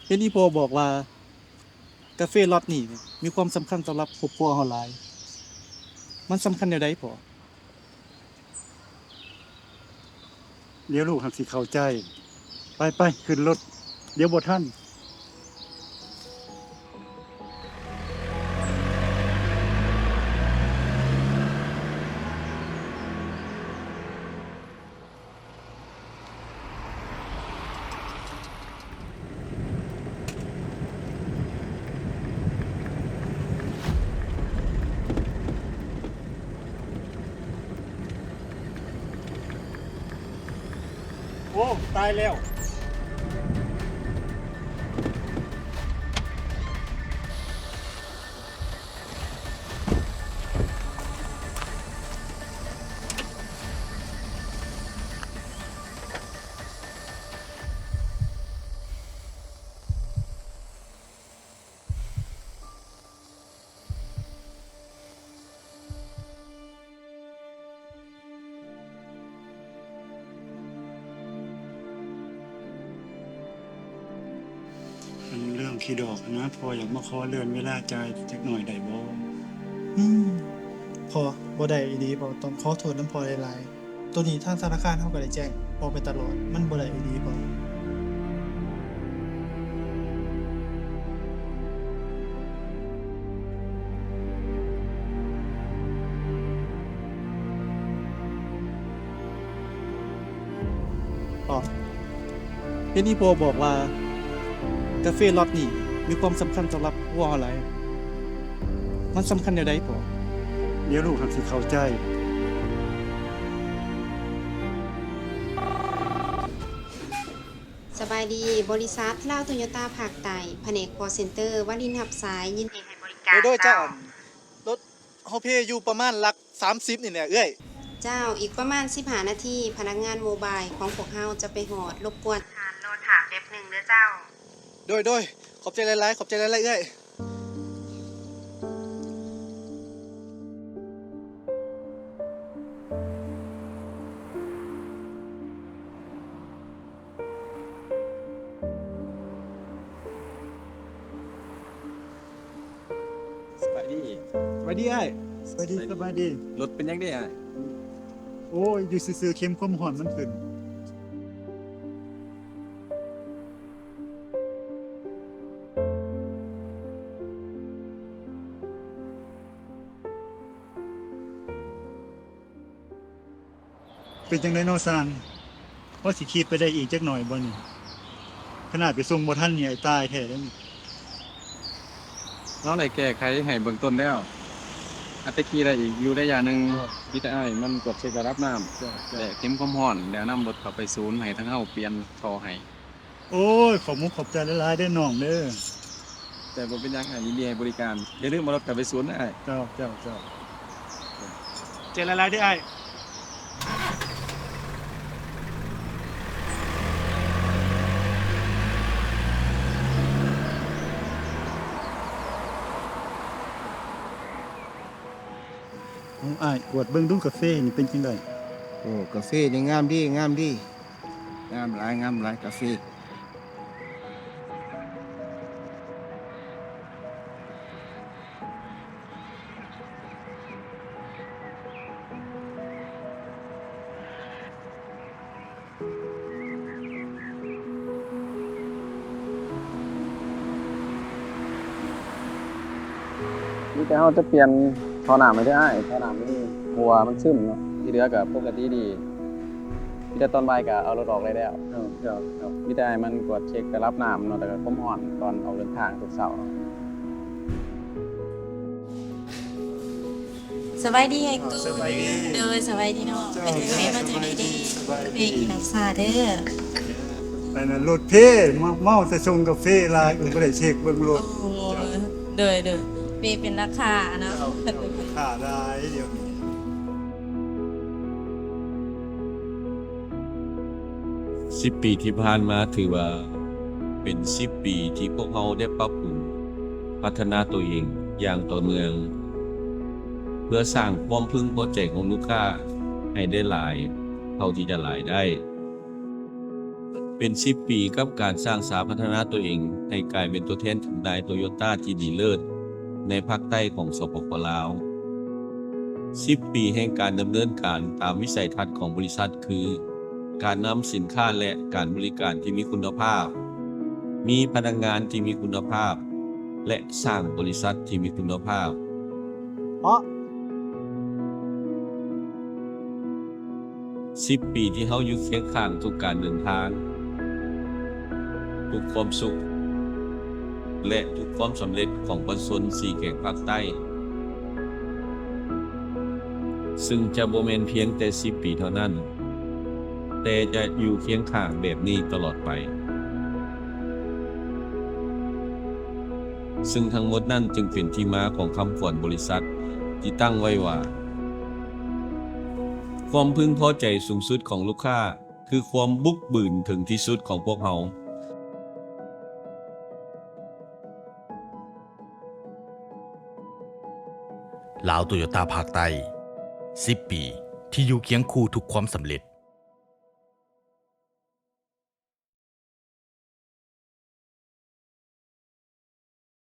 ເຫັນອີ່ພໍ່ບອກວ່າ ກາເຟລັອດນີ້ມີຄວາມສຳຄັນສຳລັບຄອບຄົວເຮົາຫຼາຍ. ມັນສຳຄັນແນວໃດພໍ່? ດຽວລູກຫາກຊິເຂົ້າໃຈ. ໄປໆ ຂຶ້ນລົດ ດຽວບໍ່ທັນ. ໂອ້ ຕາຍແລ້ວ. ອັນເລື່ອງຂີ້ດອກນະ ພໍ່ຢາກມາຂໍເລື່ອນເວລາຈ່າຍຈັກໜ້ອຍໄດ້ບໍ່? ອືມ ພໍ່ ບໍ່ໄດ້ອີ່ຫຼີພໍ່ ຕ້ອງຂໍໂທດນຳພໍ່ຫຼາຍໆ. ໂຕນີ້ທາງທະນາຄານເຮົາກໍໄດ້ແຈ້ງພໍ່ໄປຕະຫຼອດ ມັນບໍ່ໄດ້ອີ່ຫຼີພໍ່. ພໍ່ ເຫັນອີ່ພໍ່ບອກວ່າ ກາເຟລັອດນີ້ມີຄວາມສຳຄັນສຳລັບຄົວເຮົາຫຼາຍ. ມັນສຳຄັນແນວໃດພໍ່? ດຽວລູກຫາກຊິເຂົ້າໃຈ. ສະບາຍດີ, ບໍລິສັດລາວໂຕໂຍຕ້າພາກໃຕ້ ພະແນກຄໍເຊັນເຕີ ວາລິນຮັບສາຍ, ຍິນດີໃຫ້ບໍລິການ. ໂດຍ ໂດຍ ເຈົ້າ. ເຈົ້າ ລົດເຮົາເພຢູ່ປະມານຫຼັກສາມສິບນີ້ແຫຼະເອື້ອຍ. ເຈົ້າ, ອີກປະມານສິບຫ້ານາທີ ພະນັກງານໂມບາຍຂອງພວກເຮົາຈະໄປຮອດ, ລົບກວນທ່ານລໍຖ້າແປັບໜຶ່ງເດີເຈົ້າ. ໂດຍ ໂດຍ, ຂອບໃຈຫຼາຍໆ, ຂອບໃຈຫຼາຍໆເອື້ອຍ. ສະບາຍດີ. ສະບາຍດີອ້າຍ. ສະບາຍດີ ສະບາຍດີ. ລົດເປັນຫຍັງເດອ້າຍ? ໂອ້ຍ ຢູ່ຊື່ໆ ເຂັມຄວາມຮ້ອນມັນຂຶ້ນ. ເປັນຈັ່ງໃດນໍຊ່າງ? ພໍຊິຂີ່ໄປໄດ້ອີກຈັກໜ້ອຍບໍ່ນີ້? ຂະໜາດໄປສົ່ງບໍ່ທັນນີ້ ອ້າຍຕາຍແທ້ເດ້ນີ້. ເຮົາໄດ້ແກ້ໄຂໃຫ້ເບື້ອງຕົ້ນແລ້ວ ອາດຈະຂີ່ໄດ້ອີກຢູ່ໄລຍະໜຶ່ງ. ມີແຕ່ອ້າຍມັນກວດເຊັກລະດັບນ້ຳ ເຈົ້າ ເຈົ້າ ແລະເຂັມຄວາມຮ້ອນ ແລ້ວນຳລົດເຂົ້າໄປສູນໃຫ້ທາງເຮົາປ່ຽນທໍ່ໃຫ້. ໂອ້ຍ ຂອບມຸກຂອບໃຈຫຼາຍໆເດີນ້ອງເດີ. ແຕ່ບໍ່ເປັນຫຍັງ ອ້າຍຍິນດີໃຫ້ບໍລິການ. ຢ່າລືມເອົາລົດກັບໄປສູນເດີອ້າຍ. ເຈົ້າ ເຈົ້າ ເຈົ້າ. ຂອບໃຈຫຼາຍໆເດີອ້າຍ. ເອົາ ອ້າຍ ກວດເບິ່ງດູກາເຟນີ້ເປັນຈັ່ງໃດ? ໂອ້ ກາເຟນີ້ງາມດີ ງາມດີ. ງາມຫຼາຍ ງາມຫຼາຍກາເຟ. ມີແຕ່ເຮົາຈະປ່ຽນທໍ່ນ້ຳໃຫ້ເດີອ້າຍ. ທໍ່ນ້ຳມັນຮົ່ວ ມັນຊຶມເນາະ. ທີ່ເຫຼືອກໍປົກກະຕິດີ. ມີແຕ່ຕອນບ່າຍກໍເອົາລົດອອກໄດ້ແລ້ວ. ເຈົ້າ ເຈົ້າ ເຈົ້າ. ມີແຕ່ໃຫ້ມັນກວດເຊັກລະດັບນ້ຳເນາະ ແລ້ວກໍຄວາມຮ້ອນຕອນອອກເດີນທາງທຸກເຊົ້າເນາະ. ສະບາຍດີອ້າຍກຸ້ຍ. ສະບາຍດີ. ໂດຍ ສະບາຍດີນ້ອງ. ເຈົ້າ ເປັນຈັ່ງໃດ ມາຈັ່ງໃດເດ? ສະບາຍດີ. ເພກິນນ້ຳຊາເດີ. ອັນນັ້ນລົດເພ ເມົາແຕ່ສົ່ງກາເຟຫຼາຍ ບໍ່ໄດ້ເຊັກເບິ່ງລົດ. ໂອ້ ໂດຍ ໂດຍ. ເພເປັນລາຄາເນາະ. ເຈົ້າ ເຈົ້າ. ລາຄາຫຼາຍດຽວນີ້. ສິບປີທີ່ຜ່ານມາຖືວ່າເປັນສິບປີທີ່ພວກເຮົາໄດ້ປັບປຸງພັດທະນາຕົວເອງຢ່າງຕໍ່ເນື່ອງ ເພື່ອສ້າງຄວາມເພິ່ງພໍໃຈຂອງລູກຄ້າໃຫ້ໄດ້ຫຼາຍເທົ່າທີ່ຈະຫຼາຍໄດ້. ເປັນສິບປີກັບການສ້າງສາພັດທະນາຕົວເອງໃຫ້ກາຍເປັນຕົວແທນຈຳໜ່າຍໂຕໂຍຕ້າທີ່ດີເລີດໃນພາກໃຕ້ຂອງ ສປປ ລາວ. ສິບປີແຫ່ງການດຳເນີນການຕາມວິໄສທັດຂອງບໍລິສັດ ຄື ການນຳສິນຄ້າ ແລະ ການບໍລິການທີ່ມີຄຸນນະພາບ, ມີພະນັກງານທີ່ມີຄຸນນະພາບ ແລະ ສ້າງບໍລິສັດທີ່ມີຄຸນນະພາບ. ເພາະ ສິບປີທີ່ເຮົາຢູ່ຄຽງຂ້າງທຸກການເດີນທາງ, ທຸກຄວາມສຸກ ແລະ ທຸກຄວາມສຳເລັດຂອງປະຊາຊົນສີ່ແຂວງພາກໃຕ້, ຊຶ່ງຈະບໍ່ແມ່ນພຽງແຕ່ສິບປີເທົ່ານັ້ນ, ແຕ່ຈະຢູ່ຄຽງຂ້າງແບບນີ້ຕະຫຼອດໄປ. ຊຶ່ງທັງໝົດນັ້ນຈຶ່ງເປັນທີ່ມາຂອງຄຳຂວັນບໍລິສັດທີ່ຕັ້ງໄວ້ວ່າ ຄວາມເພິ່ງພໍໃຈສູງສຸດຂອງລູກຄ້າ ຄືຄວາມບຸກບືນເຖິງທີ່ສຸດຂອງພວກເຮົາ. ລາວໂຕໂຍຕ້າພາກໃຕ້ ສິບປີທີ່ຢູ່ຄຽງຄູ່ທຸກຄວາມສຳເລັດ